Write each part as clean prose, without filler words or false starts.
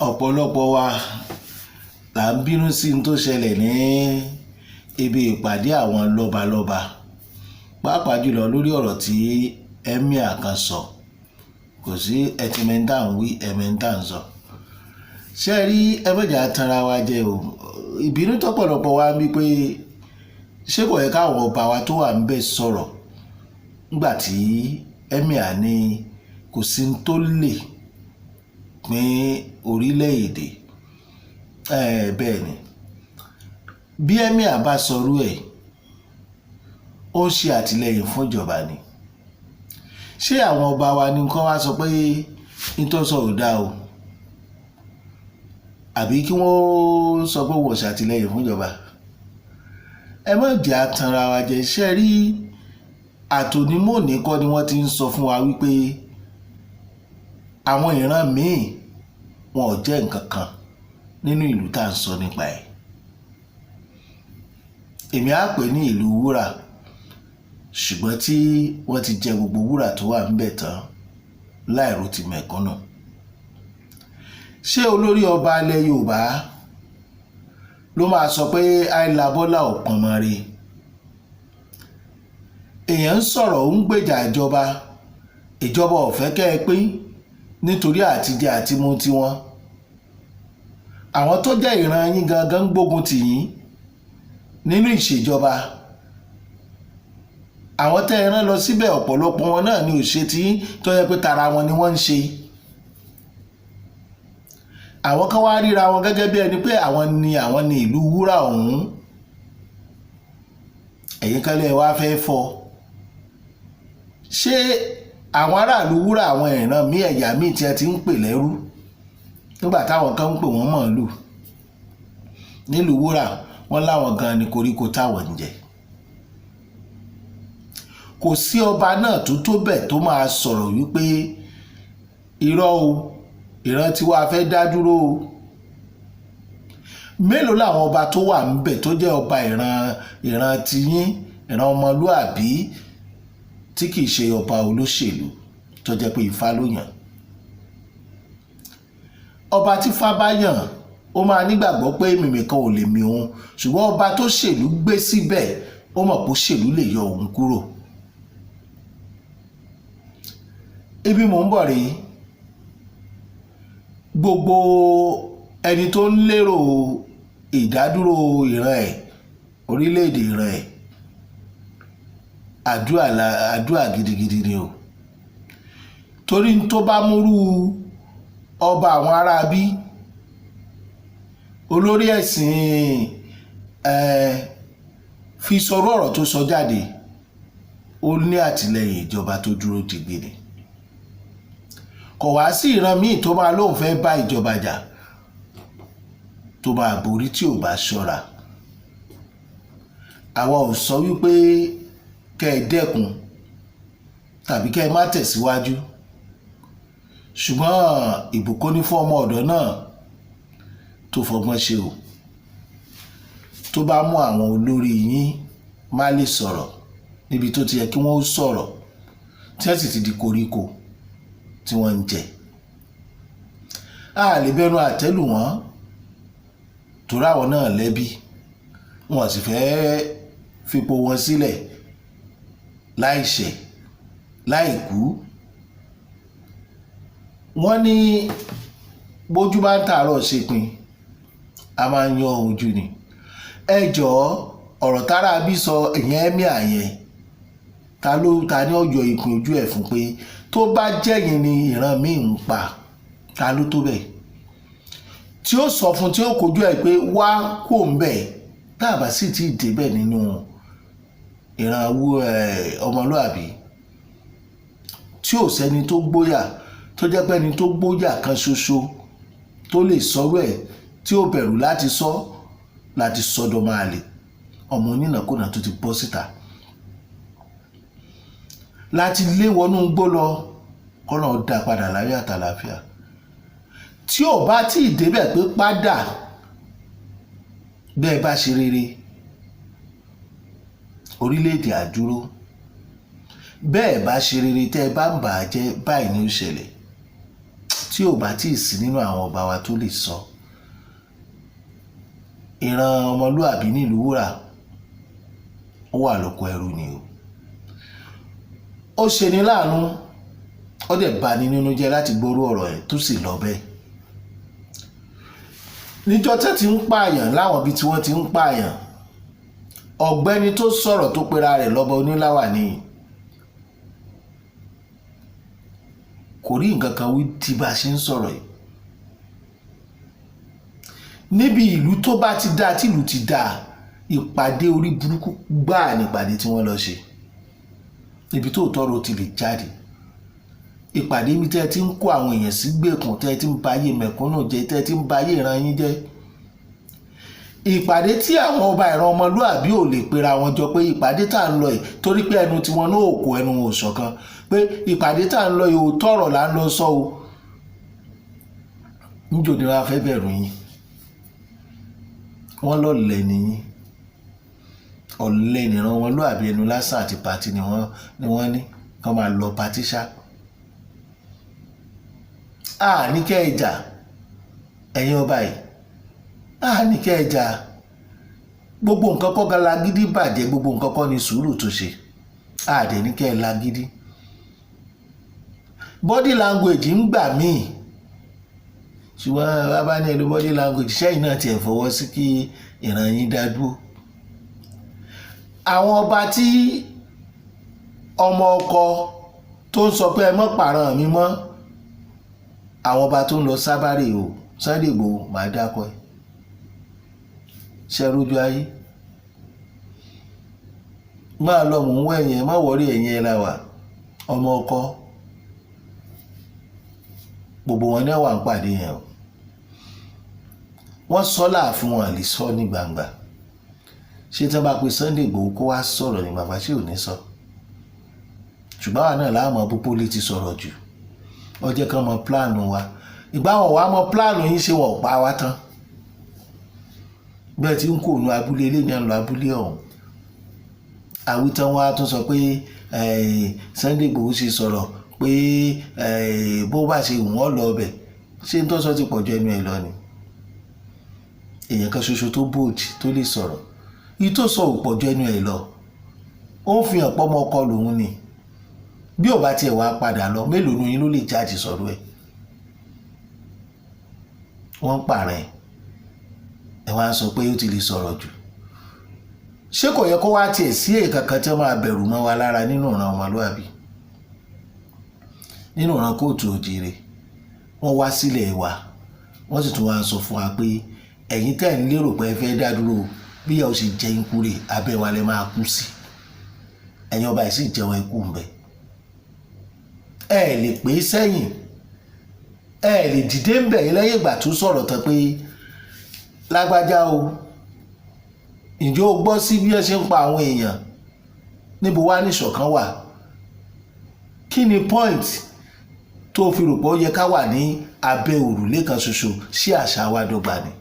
Ọ̀pọ̀lọpọ̀ wa là ń bínú sí n tó ṣẹlẹ̀ ní ibi ìpàdé àwọn lọ́balọ́ba, pàápàá jùlọ lórí ọ̀rọ̀ tí emir kan sọ. Kò sí ẹtìmẹ́ntà ń wí ẹ̀mẹ́ntà ń sọ. Ṣé ẹ rí, ẹ má jẹ́ á tanra wa jẹ o. Ìbínú tọ́pọ̀lọpọ̀ wa ń bí pé ṣé kò yẹ káwọn ọba wa tó wà níbẹ̀ sọ̀rọ̀ nígbà tí emir ní kò sí n tó lè pín orílẹ̀-èdè. Bẹ́ẹ̀ ni, bí emir bá sọrú ẹ̀, ó ń ṣe àtìlẹ́yìn fún ìjọba ni. Ṣé àwọn ọba wa ní kán wá sọ pé n tó sọ ò dáa o, àbí kí wọ́n sọ pé wọ́n ṣàtìlẹ́yìn fún ìjọba? Ẹ má jẹ́ á tanra wa jẹ. Ṣé ẹ rí, àtònímọ̀ọ́nì kọ́ ni wọ́n ti ń sọ fún wa wípé àwọn ìran míì wọn ò jẹ́ nǹkan kan nínú ìlú tá à ń sọ nípa ẹ̀. Èmi á pè ní ìlú wúrà, ṣùgbọ́n tí wọ́n ti jẹ gbogbo wúrà tó wà níbẹ̀ tán láìrò ti mẹ̀kúnnù. Ṣé olórí ọba ilẹ̀ Yorùbá ló máa sọ pé àìlàbọ́là ò pọnmọ re? Èèyàn ń sọ̀rọ̀, ó ń gbèjà ìjọba. Ìjọba ò fẹ́ kẹ́ ẹ pín nítorí àtijẹ àtimu tiwọn. Àwọn tó jẹ́ ìran yín gangan ń gbógun tì yín nínú ìṣèjọba. Àwọn tẹ́ ẹ rán lọ síbẹ̀, ọ̀pọ̀lọpọ̀ wọn náà ni ò ṣe tí tó yẹ pé tara wọn ni wọ́n ń ṣe. Àwọn kan wá ríra wọn gẹ́gẹ́ bí ẹni pé àwọn ni ìlú wúrà ọ̀hún. Ẹ̀yin kan lè wá fẹ́ fọ́. Ṣé àwọn aráàlú wúrà, àwọn ìran míì, ẹ̀yà míì tí a ti ń pè lẹ́rú nígbà táwọn kan ń pè wọ́n mọ̀ọ́lù nílùú wúrà, wọ́n láwọn gan ni koríko táwọn ń jẹ? Kò sí ọba náà tó tó bẹ́ẹ̀ tó máa sọ̀rọ̀ wípé irọ́ o, ìran tiwa fẹ́ dá dúró o. Mélòó làwọn ọba tó wà ńbẹ̀ tó jẹ́ ọba ìran tiyín, ìran ọmọlúàbí, tí kìí ṣe ọba olóṣèlú, tó jẹ́ pé Ifá ló yàn? Ọba tí Ifá bá yàn, ó máa nígbàgbọ́ pé mímì kan ò lè mì òun, ṣùgbọ́n ọba tó ṣèlú gbé síbẹ̀, ó mọ̀ pé òṣèlú lè yọ òun kúrò. Ibi mò ń bọ̀ rèé. Gbogbo ẹni tó ń lérò ìdádúró ìran ẹ̀, orílẹ̀-èdè ìran ẹ̀, àdúrà, àdúrà gidigidi ni o, torí tó bá múrú ọba àwọn aráabí, olórí ẹ̀sìn ẹ̀, fi sọ̀rọ̀ ọ̀rọ̀ tó sọ jáde, ó ní àtìlẹ́yìn ìjọba tó dúró digbí ni. Kò wá sí ìran míì tó máa lóun fẹ́ bá ìjọba jà tó máa borí tí ò bá ṣọ́ra. Àwa ò sọ wípé kẹ́ ẹ dẹ́kun tàbí kẹ́ ẹ má tẹ̀síwájú, ṣùgbọ́n ìbùkún ní fún ọmọ ọ̀dọ́ náà tó fọgbọ́n ṣe o, tó bá mú àwọn olórí yín má lè sọ̀rọ̀ níbi tó ti yẹ kí wọ́n sọ̀rọ̀, tí wọ́n sì ti di koríko tí wọ́n ń jẹ. A lè bẹnu àtẹ́lù wọ́n, torí àwọn náà lẹ́bi, wọn sì fẹ́ fipò wọn sílẹ̀ láìṣẹ̀ láìkú. Wọ́n ní bójú bá ń tààrọ̀ ṣepin, a máa ń yan ojú ni. Ẹ jọ̀ọ́, ọ̀rọ̀ tára bí sọ ìyẹn, emir yẹn, ta ló ta ní ọjọ́ ìpín ojú ẹ̀ fún pé tó bá jẹ́yìn ni ìran míì ń pa? Ta ló tó bẹ́ẹ̀ tí ó sọ fún, tí ó kojú ẹ̀ pé wá kó ń bẹ̀, tá a bá sì ti débẹ̀ nínú ìran ọmọlúàbí, tí ò sẹ́ni tó gbóyà, tó jẹ́ pé ẹni tó gbóyà kan ṣoṣo tó lè sọ̀rọ̀ ẹ̀, tí ó bẹ̀rù láti sọ, láti sọ́dọ̀ máa lè ọmọ onínàkúnà tó ti bọ́ síta láti lé wọnú gbó lọ, kọ́nà dá padà láyọ̀ àtàlàáfíà, tí ò bá tí ì débẹ̀ pé padà bẹ́ẹ̀ bá ṣe rere, orílẹ̀-èdè àdúró, bẹ́ẹ̀ bá ṣe rere, tẹ́ ẹ bá ń bà á jẹ́, báyìí ní ó ṣẹlẹ̀. Tí Tí ò bá tíì sí nínú àwọn ọba wa tó lè sọ, ìran ọmọlúàbí nílùú Wúrà ó wà lóko ẹrú ni o. Ó ṣe ní láàánú, ó dẹ̀ bani nínú jẹ́ láti gbórú ọ̀rọ̀ ẹ̀ tó sì lọ bẹ́ẹ̀. Níjọ́ tẹ́ ti ń pààyàn láwọn ibi tí wọ́n ti ń pààyàn, ọ̀gbẹ́ni tó sọ̀rọ̀ tó pera rẹ̀ lọ́ba oníláwà ni kò rí nǹkan kan wí tí bá a ṣe ń sọ̀rọ̀ yìí. Níbi ìlú tó bá ti dáa, tí ìlú ti dáa, ìpàdé orí burúkú gbáà ní ìpàdé tí wọ́n lọ ṣe, ibi tó tọrọ ti lè jáde. Ìpàdé mi tẹ́ ẹ ti ń kó àwọn èèyàn sí gbèkùn, tẹ́ ẹ ti ń ba ayé mẹ̀kúnnù jẹ́, tẹ́ ẹ ti ń ba ayé ìran yín jẹ́. Ìpàdé tí àwọn ọba ìran ọmọlúàbí ò lè pera wọn jọ pé ìpàdé tá à ń lọ yìí, torí pé ẹnu tiwọn náà ò kó, ẹnu wọn ò ṣọ̀kan, pé ìpàdé tá à ń lọ yìí ò tọ̀rọ̀ là ń lọ sọ o. Níjò ni wọ́n á fẹ́ bẹ̀rù yín, wọ́n lọ́lẹ̀ nìyí, ọ̀lẹ nìran ọmọlúàbí, ẹnu lásán àti pàtí ni wọ́n ní kán máa lọ pàtí ṣá. A ní kẹ́ ẹ jà, ẹ̀yin ọba yìí, a ní kẹ́ ẹ jà. Gbogbo nǹkan kọ́ galagídí bàjẹ́, gbogbo nǹkan kọ́ ni sùúrù tó ṣe. A dẹ̀ ní kẹ́ ẹ lagídí. Body language ń gbà míì, ṣùgbọ́n bàbá ní ẹlò body language sẹ́yìn náà tiẹ̀ fọwọ́ sí kí ìran yín dá dúró. Àwọn ọba tí ọmọ ọkọ tó ń sọ pé ẹ mọ́ pààrọ̀ mi mọ́, àwọn ọba tó ń lọ sábàrè o, Sunday Igboho máa dákọ ẹ ṣe rójú ayé máa lọ, mò ń wọ ẹ̀yìn ẹ má wọrí, ẹ̀yìn ẹ la wà. Ọmọ ọkọ gbogbo wọn ní wà ń pàdé yẹn o. Wọ́n sọ láàfin, wọn lè sọ ní gbangba. Ṣé tí wọ́n bá pe Sunday Igboho kó wá sọ̀rọ̀ ní gbangba, ṣé ò ní sọ? Ṣùgbọ́n àwa náà láàmú púpọ̀ létí sọ̀rọ̀ jù. Ó jẹ́ kán mọ plan wa. Ìgbà wọn wàá mọ plan yín, ṣe wọ́n pa wá tán bẹ́ẹ̀ tí ń kó nu abúlé ilé ní àlọ́ abúlé ọ̀hún. Àwítán wa tún sọ pé Sunday Igboho ṣe sọ̀rọ̀ pé bó bá ṣe wọ́n lọ ọbẹ̀, ṣé ń tọ́sọ ti pọ̀jù ẹnu ẹ̀ lọ ni? Èèyàn kan ṣoṣo tó bold tó lè sọ̀rọ̀ yìí tó sọ ò pọ̀jù ẹnu ẹ̀ lọ. Ó ń fi hàn pọ́mọ ọkọ lòun ni. Bí ò bá tiẹ̀ wá padà lọ, mélòó nu yín ló lè jáde sọ̀rọ̀ ẹ̀? Wọ́n ń pààrọ̀ ẹ̀, ẹ̀ wá ń sọ pé ó ti lè sọ̀rọ̀ jù. Ṣé kò yẹ kó wá tiẹ̀ sí èyí kankan tí wọ́n máa bẹ̀rù mọ́ wa lára nínú ìran ọmọlúàbí, nínú ìran kóòtù òjìrè? Wọ́n wá sílẹ̀ wa, wọ́n sì tún wá ń sọ fún wa pé ẹ̀yin tẹ́ ń lérò pé ẹ fẹ́ dá dúró, bí ìyá ò ṣe jẹ ikú rè, abẹ́ wa lẹ máa kú sí. Ẹ̀yin ọba yìí sì jẹun ikú ń bẹ. Ẹ lè pè é sẹ́yìn, ẹ lè dìde ń bẹ̀ lẹ́yìn ìgbà tó sọ̀rọ̀ tán pé lágbájá o, ǹjẹ́ o gbọ́ sí bí ẹ ṣe ń pa àwọn èèyàn? Níbo wá ní ìṣọ̀kan wà? Kí ni point tó fi rò pé ó yẹ ká wà ní abẹ́ òrùlé kan ṣoṣo? Ṣé àṣà wa dọ́gba ni?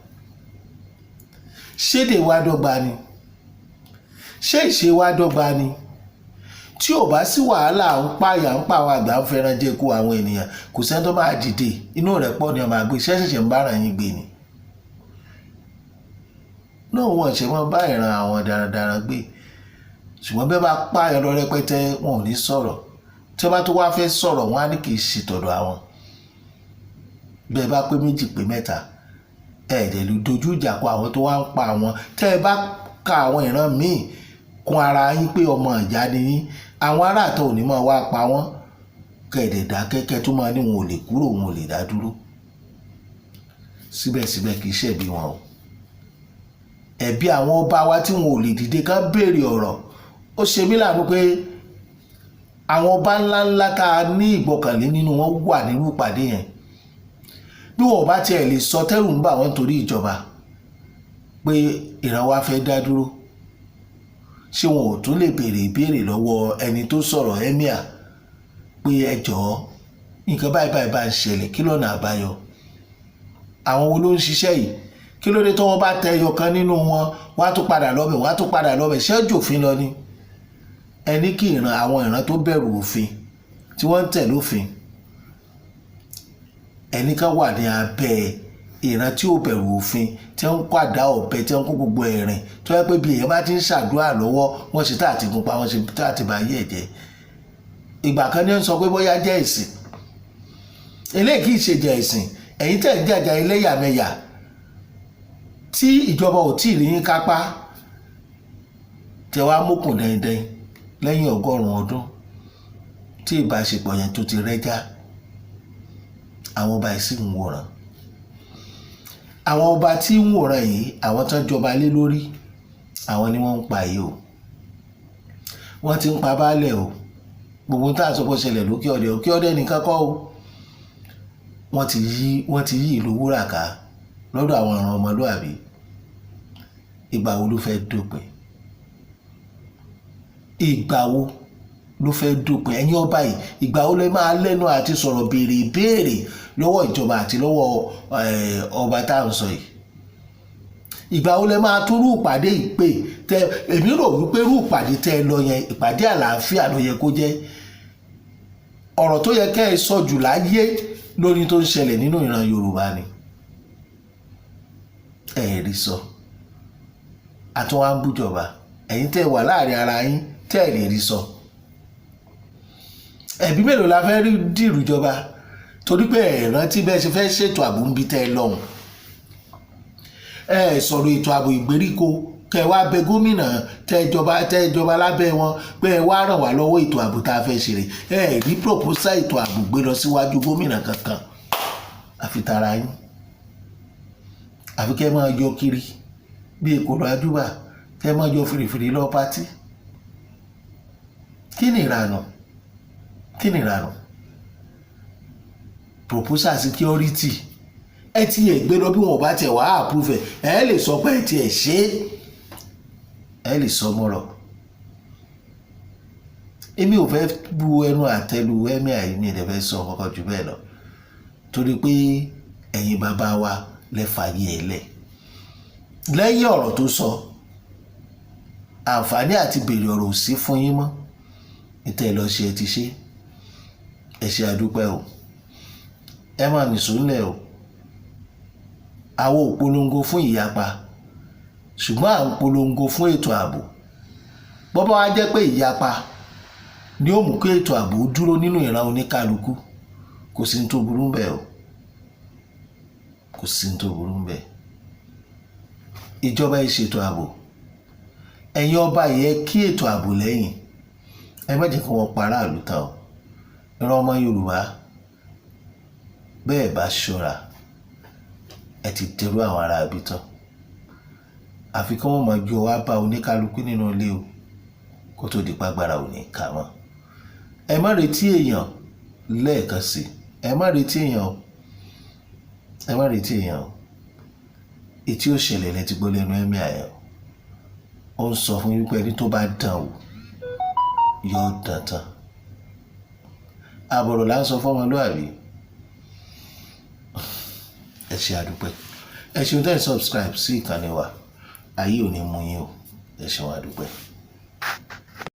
Ṣédè wa dọ́gba ni? Ṣé ìṣe wa dọ́gba ni? Tí ò bá sí wàhálà ń pààyàn, ń pa àwọn àgbà, ń fẹ́ràn jẹ́ kó àwọn ènìyàn, kò sẹ́ni tó máa dìde. Inú rẹ̀ pọ̀ ni ọmọ àgbẹ̀ ṣẹ̀ṣẹ̀ ń bára yín gbé ni náà. Wọ́n ṣe wọ́n bá ìran àwọn darandaran gbé, ṣùgbọ́n bẹ́ẹ̀ bá pààyàn lọ rẹpẹtẹ, wọn ò ní sọ̀rọ̀. Tí wọ́n bá tó wá fẹ́ sọ̀rọ̀, wọn á ní kì í ṣe tọ̀dọ̀ àwọn. Bẹ́ẹ̀ bá pé méjì, pé mẹ́ta, ẹ̀ẹ́dẹ̀ ló dojú ìjà kọ àwọn tó wá ń pa àwọn. Tẹ́ ẹ bá ka àwọn ìran míì kún ara yín pé ọmọ ìyá ni yín, àwọn aráàtọ̀ ò ní máa wá pa wọ́n. Kẹ̀dẹ̀ dákẹ́kẹ́ tó máa ní wọn ò lè kúrò, wọn ò lè dá dúró. Síbẹ̀síbẹ̀, kì í ṣẹ̀bi wọn o. Ẹ̀bi àwọn ọba wa tí wọn ò lè dìde ká béèrè ọ̀rọ̀. Ó ṣe mí láàánú pé àwọn ọba ńláńlá tá a ní ìgbọ́kànlé nínú wọn wà nínú ìpàdé yẹn. Bí wọn ò bá tiẹ̀ lè sọ, tẹ́rù ń bà wọ́n nítorí ìjọba pé ìran wa fẹ́ dá dúró, ṣé wọn ò tún lè béèrè ìbéèrè lọ́wọ́ ẹni tó sọ̀rọ̀, emir, pé ẹ jọ̀ọ́, nǹkan báyìí báyìí bá ń ṣẹlẹ̀, kí lọ́nà àbáyọ? Àwọn wo ló ń ṣiṣẹ́ yìí? Kí ló dé tí wọ́n bá tẹ ẹyọ kan nínú wọn, wọ́n á tún padà lọ́bẹ̀, wọ́n á tún padà lọ́bẹ̀? Ṣé jòfin lọ ni? Ẹni kí ìran àwọn ìran tó bẹ̀rù òfin, tí wọ́n ń tẹ̀ lófin. Ẹnì kan wà ní abẹ́ ìran tí ó bẹ̀rù òfin, tí wọ́n ń kó àdá, ọ̀bẹ, tí wọ́n ń kó gbogbo ẹ̀rìn, tó yẹ pé bí èèyàn bá ti ń ṣàdúrà lọ́wọ́, wọ́n ṣe tá àti gun pa, wọ́n ṣe tá àti bá yé ẹ̀jẹ̀. Ìgbà kan ní ń sọ pé bóyá jẹ́ ìsìn eléyìí, kì í ṣe jẹ́ ìsìn. Ẹ̀yin tẹ̀ ń jàjà ẹlẹ́yàmẹ̀yà tí ìjọba ò tí ì rí yín kápá, tẹ wá mókùn dẹ́ndẹ́n lẹ́yìn 100 ọdún tí ìbáṣepọ̀ yẹn tó ti rẹ́jà. Àwọn ọba yìí sì ń wòran. Àwọn ọba tí ń wòran yìí, àwọn tó ń jọba lé lórí, àwọn ni wọ́n ń pa yìí o. Wọ́n ti ń pa baálẹ̀ o. Gbogbo tá a sọ pé ó ṣẹlẹ̀ lókè ọdẹ, Òkè Ọdẹ nìkan kọ́ o. Wọ́n ti yí ìlú Wúrà ká lọ́dọ̀ àwọn ọ̀ràn ọmọlúàbí. Ìgbà wo ló fẹ́ dópin? Ìgbà wo ló fẹ́ dópin? Ẹ̀yin ọba yìí, ìgbà wo lẹ máa lẹ́nu àti sọ̀rọ̀, béèrè ìbéèrè lọ́wọ́ ìjọba àti lọ́wọ́ ọba tá à ń sọ yìí? Ìgbà wo lẹ máa tún rú ìpàdé ìpè tẹ? Èmi rò wípé rú ìpàdé tẹ ẹ lọ yẹn, ìpàdé àlàáfíà ló yẹ kó jẹ́. Ọ̀rọ̀ tó yẹ kẹ́ ẹ sọ jù láyé lórí tó ń ṣẹlẹ̀ nínú ìran Yorùbá ni ẹ rí sọ. Àtúnwá ń bújọba. Ẹ̀yin tẹ́ wà láàrin ara yín, tẹ́ ẹ lè rí sọ, ẹ̀bí mélòó la fẹ́ rí dìrújọba? Torí pé ẹ̀ rántí bẹ́ẹ̀ ṣe fẹ́ ṣètò ààbò ń bí tẹ́ ẹ lọ́hùn. Ẹ sọ̀rọ̀ ètò ààbò ìgbèríko, kẹ wá bẹ gómìnà tẹ jọba lábẹ́ wọn pé ẹ wá ràn wá lọ́wọ́, ètò ààbò tá a fẹ́ ṣe rè. Ẹ rí proposal ètò ààbò gbé lọ síwájú gómìnà kankan, àfi tara yín, àfi kẹ́ máa yọ kiri bí èkó lọ ajúbà, kẹ́ máa yọ fìrìfìrì lọ party. Kí ni ìrànà? Kí ni ìrànà? Proposal security, ẹ ti ẹ̀ gbé lọ, bí wọn ò bá tiẹ̀ wá approve ẹ̀, ẹ lè sọ pé ẹ tiẹ̀ ṣe é, ẹ lè sọ mọ́rọ̀. Èmi ò fẹ́ bu ẹnu àtẹ́lu emir yìí, mi ò dẹ̀ fẹ́ sọ kankan jù bẹ́ẹ̀ lọ, torí pé ẹ̀yin bàbá wa lẹ fààyè ẹ̀ lẹ̀. Lẹ́yìn ọ̀rọ̀ tó sọ, àǹfààní àti béèrè ọ̀rọ̀ ò sí fún yín mọ́. Ìtẹ́ ẹ lọ ṣe, ẹ ti ṣe, ẹ ṣe, àdúpẹ́ o. Ẹ máa nìṣó ńlẹ̀ o. Àwọn ò polongo fún ìyapa, ṣùgbọ́n à ń polongo fún ètò ààbò. Bọ́bá wa jẹ́ pé ìyapa ni ó mú kí ètò ààbò dúró nínú ìran oníkálukú, kò sí ní tó burú bẹ́ẹ̀ o, kò sí ní tó burú bẹ́ẹ̀. Ìjọba yìí ṣètò ààbò, ẹ̀yin ọba yẹ kí ètò ààbò lẹ́yìn. Ẹ má jẹ́ kí wọ́n pa aráàlú tán o. Ìran ọmọ Yorùbá, bẹ́ẹ̀ bá ṣọ́ra, ẹ ti dẹrú àwọn ará ibi tán. Àfi kí wọ́n máa jọ wá bá oníkálukú nínú ilé o, kó tó di pàgbára ò ní ká mọ́. Ẹ má retí èèyàn lẹ́ẹ̀kan sí, ẹ má retí èèyàn o, ẹ má retí èèyàn o. Ètí ó ṣẹlẹ̀ lẹ ti gbọ́ lẹ́nu emir yẹn. Ó ń sọ fún yín pé ẹni tó bá dàn wò yóò dàn tán. Àbọ̀rọ̀ là ń sọ fọ́mọlúàbí. Ẹ ṣe, àdúpẹ́. Ẹ ṣeun tẹ́ ẹ subscribe sí ìkànnì wa. Ayé ò ní mú yín o. Ẹ ṣeun, àdúpẹ́.